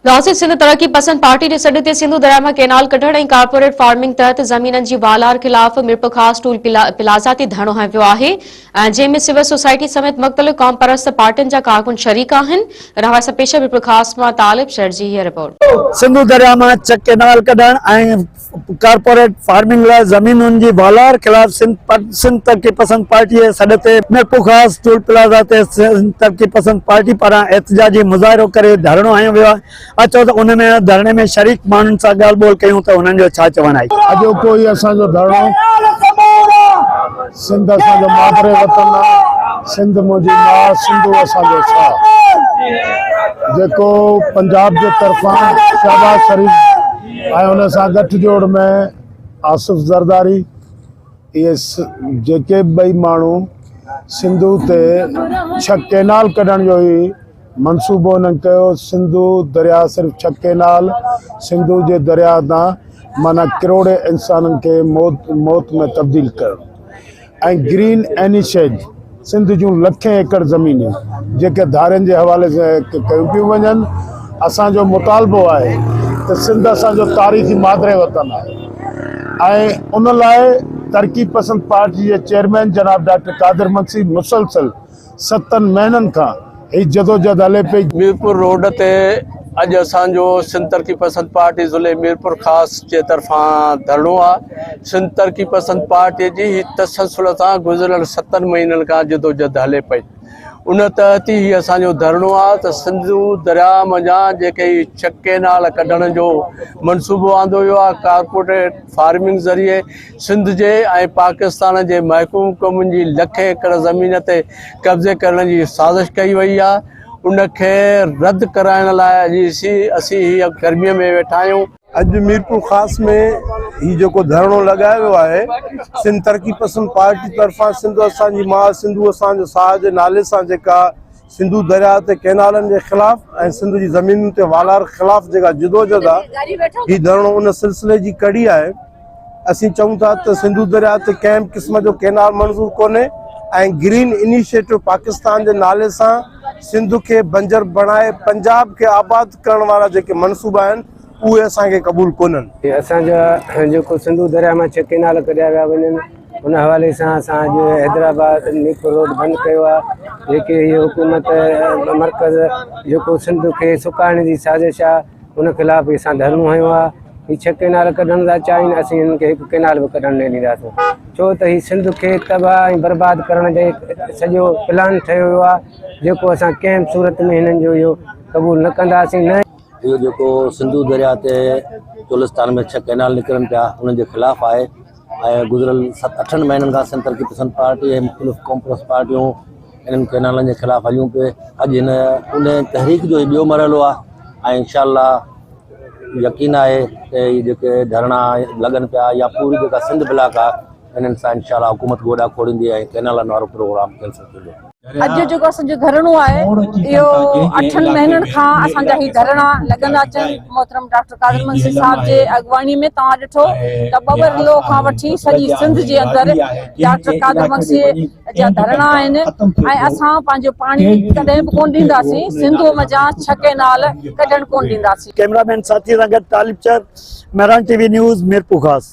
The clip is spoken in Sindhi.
غازي سنڌ ترقي پسند پارٽي جي سڏ تي سنڌو درياء مان ڪئنال ڪڍڻ ۽ ڪارپوريٽ فارمنگ تحت زمينن جي والار خلاف ميرپورخاص ٽول پلازا تي ڌرڻو هنيو ويو آهي جنهن ۾ سول سوسائٽي سميت مختلف قومپرست پارٽين جا ڪارڪن شريڪ آهن رهواسي پيشه ميرپورخاص مان طالب شر جي هيء رپورٽ. سنڌو درياء مان ڇهه ڪئنال ڪڍڻ ۽ ڪارپوريٽ فارمنگ لاء زمينن جي والار خلاف سنڌ ترقي پسند پارٽي جي سڏ تي ميرپورخاص ٽول پلازا تي سنڌ ترقي پسند پارٽي پاران احتجاجي مظاهرو ڪري ڌرڻو هنيو ويو آهي اچو ته ان ۾ ڌرڻي ۾ شريڪ ماڻهن سان ڳالهه ٻولهه ڪيون ته انهن جو ڇا چوڻ آهي. اڄوڪو هي اسان جو ڌرڻو سنڌ اسان جو مادر وطن آ سنڌ منهنجي ماء سنڌو اسان جو ساھ جيڪو پنجاب جي طرفان شهباز شريف ۽ ان سان ڳٺ جوڙ ۾ آصف زرداري اهي جيڪي به ٻئي ماڻهو سنڌو تي ڇهه ڪينال ڪڍڻ جو هي منصوبو انهن ڪيو سنڌو درياء صرف ڇهه ڪينال سنڌو جي درياء تان معنيٰ ڪروڙين انسانن کي موت موت ۾ تبديل ڪرڻ ۽ گرين اينيشيج سنڌ جون لکين ايڪڙ زمينون جيڪي ڌارين جي حوالي ڪيون پيون وڃن اسان جو مطالبو آهي ته سنڌ اسان جو تاريخي مادر وطن آهي ۽ ان لاء ترقي پسند پارٽي جي چيئرمين جناب ڊاڪٽر قادر مگسي مسلسل ستن مهينن کان هي جدوجهد هلي پئي. ميرپور روڊ تي اڄ اسان جو سنڌ ترقي پسند پارٽي ضلعي ميرپور خاص جي طرفان ڌرڻو آ سنڌ ترقي پسند پارٽي جي هي تسلسل سان گذريل ستن مهينن کان جدوجھد هلي پئي ان تحت ئي هي اسان جو ڌرڻو آ ته سنڌو درياء منجهان جيڪي هي ڇهه ڪينال ڪڍڻ جو منصوبو آندو ويو آ ڪارپوريٽ فارمنگ ذريعي سنڌ جي ۽ پاڪستان جي محڪوم قومن جي لکين ايڪڙ زمين تي قبضي ڪرڻ جي سازش ڪئي وئي آهي ان کي رد ڪرائڻ لاء اڄ اسين هي گرمي ۾ ويٺا آهيون. اڄ ميرپورخاص ۾ هي جيڪو ڌرڻو لڳايو ويو آهي سنڌ ترقي پسند پارٽي طرفان سنڌ اسان جي ماء سنڌو اسان جو ساهه جي نالي سان جيڪا سنڌو درياء تي ڪئنالن جي خلاف ۽ سنڌ جي زمينن تي والار خلاف جيڪا جدوجھد آهي هي ڌرڻو ان سلسلي جي ڪڙي آهي اسين چئون ٿا ته سنڌو درياء تي ڪنهن به قسم جو ڪئنال منظور ڪونهي ۽ گرين انيشيٽو پاڪستان جي نالي سان سنڌ کي بنجر بڻائي پنجاب کي آباد ڪرڻ وارا جيڪي منصوبا آهن اهي اسان کي قبول ڪونهن. اسان جا جيڪو سنڌو درياء مان ڇهه ڪئنال ڪڍيا ويا وڃن ان حوالي سان اسان اڄ حيدرآباد ميرپور روڊ بند ڪيو آهي جيڪي هي حڪومت مرڪز جيڪو سنڌ کي سڪائڻ جي سازش آهي ان خلاف اسان ڌرڻو هنيو آهي هي ڇهه ڪئنال ڪڍڻ ٿا چاهين اسين هنن کي هڪ ڪئنال به ڪڍڻ نه ڏينداسون ڇو ته هي سنڌ کي تباهه ۽ برباد ڪرڻ جو سڄو پلان ٺهيو ويو آهي جيڪو اسان ڪنهن به صورت ۾ هنن جو اهو قبول نه ڪنداسين نه اهو جيڪو سنڌو درياء تي چولستان ۾ ڇهه ڪئنال نڪرن پيا انهن جي خلاف آهي ۽ گذريل ست اٺن مهينن کان سنڌ ترقي پسند پارٽي ۽ مختلف قومپرست پارٽيون انهن ڪئنالن جي خلاف هليون پئي اڄ هن ان تحريڪ جو هي ٻيو مرحلو آهي ۽ انشاء الله يقين آهي ته هي جيڪي ڌرڻا لڳن پيا يا پوري جيڪا سنڌ بلاڪ آهي انهن سان انشاء الله حڪومت گوڏا کوڙيندي ۽ ڪئنالن وارو پروگرام ڪينسل ٿيندو. اڄ جو جيڪو اسان جو ڌرڻو آهي اهو اٺن مهينن کان اسان جا هي ڌرڻا لڳندا اچن محترم ڊاڪٽر قادر منصور صاحب جي اڳواڻي ۾ توهان ڏٺو ته ٻٻرلو کان وٺي سڄي سنڌ جي اندر ڊاڪٽر قادر مگسي جا ڌرڻا آهن ۽ اسان پنهنجو پاڻي ڪڏهن به ڪونه ڏينداسين سنڌو منجهان ڇهه ڪئنال ڪڍڻ ڪونه ڏينداسين. ڪئميرا مين ساٿي سان گڏ Talib Char, Mehran T V news, Mirpurkhas.